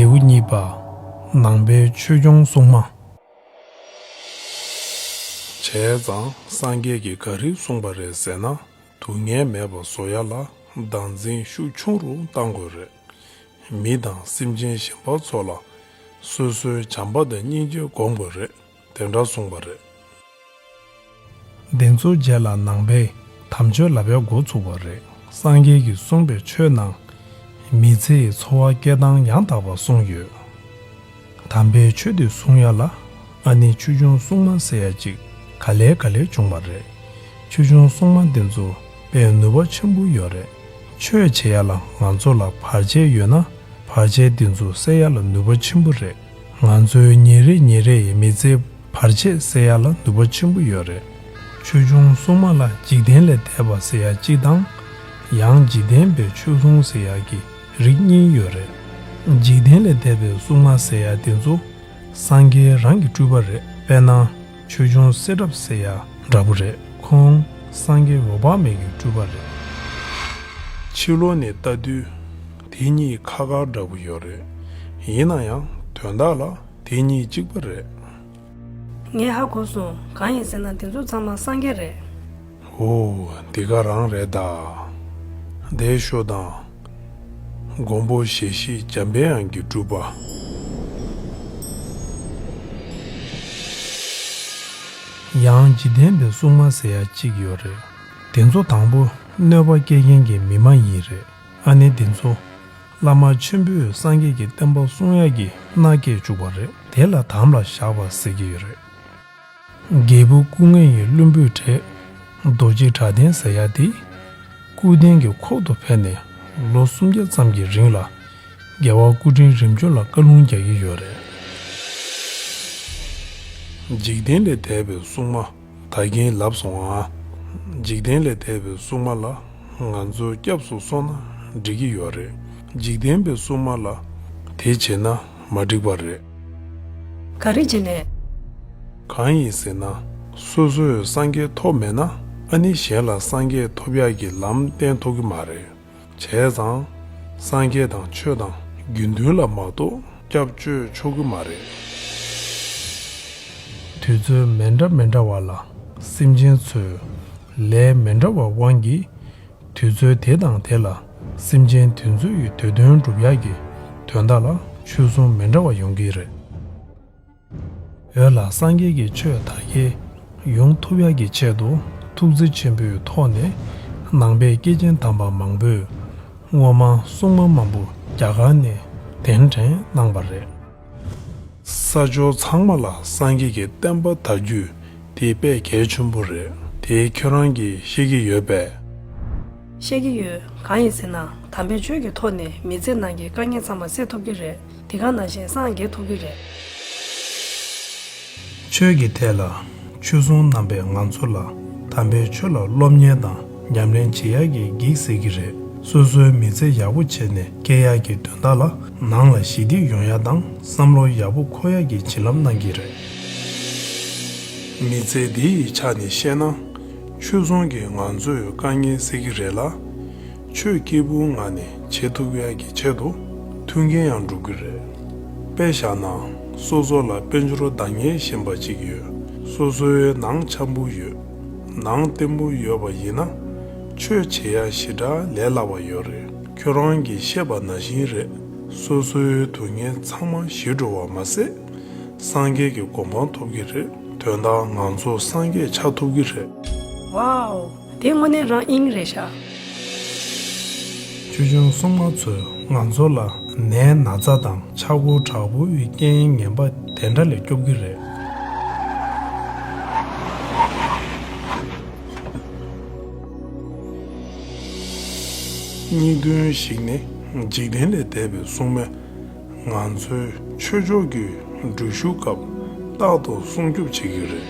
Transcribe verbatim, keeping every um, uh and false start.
ལེའུ་གཉིས་པ། ནང་པའི་ཆོས་སྐྱོང་སྲུང་མ། བྱས་ཙང་སངས་རྒྱས་ཀྱིས་ག་རེ་གསུངས་པ་རེད་ཟེར་ན། སྡུག་བསྔལ་མེད་པ་བཟོ་ཡ་ལ་བདག་འཛིན་ཤུགས་ཆུང་རུ་གཏང་དགོས་རེད། མི་དང་སེམས་ཅན་གཞན་པ་ཚོ་ལ་སོ་སོའི་བྱམས་པ་དང་སྙིང་རྗེ་སྒོམ་དགོས་རེད། དེ་འདྲ་གསུངས་པ་རེད། དེ་ཚོའི་རྗེས་ལ་ནང་པས་དམ་ཆོས་ལབ་ཡ་འགོ་ཚུགས་པ་རེད། སངས་རྒྱས་ཀྱིས་གསུངས་པའི་ཆོས་ནང་མི་ཚེའི་འཚོ་བ་སྐྱེལ་སྟངས་ཡང་དག་པ་གསུངས་ཡོད། དམ་པའི་ཆོས་དེ་སྲུང་ཡ་ལ་ཨ་ནི་ཆོས་སྐྱོང་སྲུང་མ་ཟེར་ཡ་ཅིག་ག་ལེ་ག་ལེ་བྱུང་བ་རེད། ཆོས་སྐྱོང་སྲུང་མ་དེ་ཚོ་དཔེ་ནུས་པ་ཆེན་པོ་ཡོད་རེད། ཆོས་བྱེད་ཡ་ལ་ང་ཚོ་ལ་བར་ཆད་ཡོད་ན། བར་ཆད་འདི་ཚོ་སེལ་ཡ་ལ་ནུས་པ་ཆེན་པོ་རེད། ང་ཚོའི་ཉིན་རེ་ཉིན་རེ་ཡི་མི་ཚེའི་བར་ཆད་སེལ་ཡ་ལ་ནུས་པ་ཆེན་པོ་ཡོད་རེད། ཆོས་སྐྱོང་སྲུང་མ་ལ་འཇིག་རྟེན་ལས་འདས་པ་ཟེར་ཡ་གཅིག་དང་། ཡང་འཇིག་རྟེན་པའི་ཆོས་སྲུང་ཟེར་ཡ་གི་རིགས་གཉིས་ཡོད་རེད། འཇིག་རྟེན་ལས་འདས་པའི་སྲུང་མ་ཟེར་ཡ་དེ་ཚོ་སངས་རྒྱས་རང་གི་སྤྲུལ་པ་རེད། དཔེར་ན། ཆོས་སྐྱོང་གསེར་བྲབ་ཟེར་ཡ་འདྲ་པོ་རེད། ཁོང་སངས་རྒྱས་འོད་དཔག་མེད་ཀྱི་སྤྲུལ་པ་རེད། ཕྱི་ལོགས་ནས་ལྟ་དུས་དེ་གཉིས་ཁ་ཁ་འདྲ་པོ་ཡོད་རེད། ཡིན་ན་ཡང་དོན་དག་ལ་དེ་གཉིས་གཅིག་པ་རེད། ངས་ཧ་གོ་སོང་། གང་ཡིན་ཟེར་ན་དེ་ཚོ་ཚང་མ་སངས་རྒྱས་རེད། ཨོ། འདི་ག་རང་རེད་ད། བསྡད་ཤོག་དང་། མགོན་པོ་ཞལ་བཞི་འཇམ་པའི་དབྱངས་ཀྱི་སྤྲུལ་པ། ཡང་འཇིག་རྟེན་པའི་སྲུང་མ་ཟེར་ཡ་གཅིག་ཡོད་རེད། དེ་ཚོ་དང་པོ་གནོད་པ་སྐྱེལ་མཁན་གྱི་མི་མ་ཡིན་རེད། ཨ་ནི་དེ་ཚོ་བླ་མ་ཆེན་པོས་སངས་རྒྱས་ཀྱི་བསྟན་པ་སྲུང་ཡ་གི་མནའ་སྐྱེལ་བཅུག་པ་རེད། དེ་ལ་དམ་ལ་བཞག་པ་ཟེར་གྱི་ཡོད་རེད། རྒྱལ་བུ་སྐུ་ལྔ་ཡི་བློན་པོའི་གྲས་རྡོ་རྗེ་གྲགས་ལྡན་ཟེར་ཡ་དེ། སྐུ་རྟེན་གྱི་ཁོག་ཏུ་ཕེབས་ནས་ལོ་སུམ་བརྒྱ་ཙམ་གྱི་རིང་ལ་རྒྱལ་བ་སྐུ་ཕྲེང་རིམ་བྱོན་ལ་བཀའ་ལུང་རྒྱག་གི་ཡོད་རེད། འཇིག་རྟེན་ལས་འདས་པའི་སྲུང་མ། ད་གིན་ལབ་སོང་ཨ། འཇིག་རྟེན་ལས་འདས་པའི་སྲུང་མ་ལ་ང་ཚོ་སྐྱབས་སུ་སོང་ན་འགྲིག་གི་ཡོད་རེད། འཇིག་རྟེན་པའི་སྲུང་མ་ལ་དེ་བྱེད་ན་མ་འགྲིག་པ་རེད། ག་རེ་བྱས་ནས། གང་ཡིན་ཟེར་ན། སོ་སོས་སངས་རྒྱས་ཐོབ་མེད་ན་ཨ་ནི་གཞན་ལ་སངས་རྒྱས་ཐོབ་ཡག་གི་ལམ་བསྟན་ཐུབ་ཀྱི་མ་རེད། བྱས་ཙང་། སངས་རྒྱས་དང་ཆོས་དང་དགེ་འདུན་ལ་མ་གཏོགས་སྐྱབས་བཅོལ་ཆོག་གི་མ་རེད། དུས་ཚོད་མི་འདྲ་མི་འདྲ་བ་ལ་སེམས་ཅན་ཚོས་ལས་མི་འདྲ་བ་དབང་གིས། དུས་ཚོད་དེ་དང་དེ་ལ་སེམས་ཅན་དེ་ཚོ་ཡི་དོན་དོན་སྒྲུབ་ཡག་གི་དོན་དག་ལ་ཆོས་སྲུང་མི་འདྲ་བ་ཡོང་གི་རེད། འོན་ལ་སངས་རྒྱས་ཀྱི་ཆོས་དར་རྒྱས་ཡོང་ཐུབ་ཡག་གི་ཆེད་དུ་ཐུགས་བརྩེ་ཆེན་པོའི་ཐོག་ནས་ནང་པའི་སྐྱེས་ཆེན་དམ་པ་མང་པོས་སྔོན་མ་སྲུང་མ་མང་པོ་རྒྱ་གར་ནས་གདན་འདྲེན་གནང་བ་རེད། ས་ཕྱོགས་ཚང་མ་ལ་སངས་རྒྱས་ཀྱི་བསྟན་པ་དར་རྒྱུ་དེ་དཔེ་གལ་ཆེན་པོ་རེད། དེ་ཁྱོད་རང་གིས་ཤེས་ཀྱི་ཡོད་པས། ཤེས་ཀྱི་ཡོད། གང་ཡིན་ཟེར་ན། དམ་པའི་ཆོས་ཀྱི་ཐོག་ནས་མི་ཚེ་ནང་གི་དཀའ་ངལ་ཚང་མ་སེལ་ཐུབ་ཀྱི་རེད། དེ་ག་ནང་བཞིན་སངས་རྒྱས་ཐུབ་ཀྱི་རེད། ཆོས་ཀྱི་ཐད་ལ་ཆོས་སྲུང་རྣམ་པས་ང་ཚོ་ལ་དམ་པའི་ཆོས་ལ་སློབ་གཉེར་དང་ཉམས་ལེན་བྱེད་ཡག་གི་གེགས་སེལ་གྱི་རེད། སོ་སོའི་མི་ཚེ་ཡག་པོ་བྱས་ནས་སྐྱེལ་ཡག་གི་དོན་དག་ལ་ནང་ལ་ཞི་བདེ་ཡོང་ཡག་དང་བསམ་བློ་ཡག་པོ་འཁོར་ཡག་གི་བྱིན་རླབས་གནང་གི་རེད། མི་ཚེ་འདི་ཡི་ཆ་ནས་བཤད་ན། ཆོས་སྲུང་གིས་ང་ཚོའི་དཀའ་ངལ་སེལ་གྱི་རེད་ལ། ཆོས་སྐྱིད་པོའི་ངང་ནས་བྱེད་ཐུབ་ཡག་གི་ཆེད་དུ་མཐུན་རྐྱེན་ཡང་སྒྲུབ་ཀྱི་རེད། དཔེ་བཞག་ན། སོ་སོ་ལ་དཔལ་འབྱོར་འདང་ངེས་ཞེན་པ་གཅིག་ཡོད། སོ་སོའི་ནང་འཆམ་པོ་ཡོད། ནང་བརྟན་པོ་ཡོད་པ་ཡིན་ན། ཆོས་བྱེད་ཡག་ཞེ་དྲག་ལས་སླ་བ་ཡོད་རེད། ཁྱོད་རང་གིས་བཤད་པ་ནང་བཞིན་རེད། སོ་སོའི་སྡུག་བསྔལ་ཚང་མ་ཞི་འགྲོ་བ་མ་ཟད། སངས་རྒྱས་ཀྱི་གོ་འཕང་ཐོབ་ཀྱི་རེད། དོན་དག་ང་ཚོ་སངས་རྒྱས་ཆགས་ཐུབ་ཀྱི་རེད། ཝའོ། དེ་དངོས་གནས་རང་དབྱིངས་རེད་ཤག་ཆོས་སྐྱོང་སྲུང་མ་ཚོས་ང་ཚོ་ལ་ནད་ན་ཚ་དང་ཆག་སྒོ་དྲག་པོའི་རྐྱེན་ངན་པ་དེ་འདྲ་ལས་སྐྱོབ་ཀྱི་རེད། སྙིང་དོན་ཞིག་ནི། འཇིག་རྟེན་ལས་འདས་པའི་སྲུང་མས་ང་ཚོའི་ཆོས་ཕྱོགས་ཀྱི་སྒྲུབ་ཞུགས་སྐབས་རྟག་ཏུ་སྲུང་སྐྱོབ་བྱེད་ཀྱི་རེད།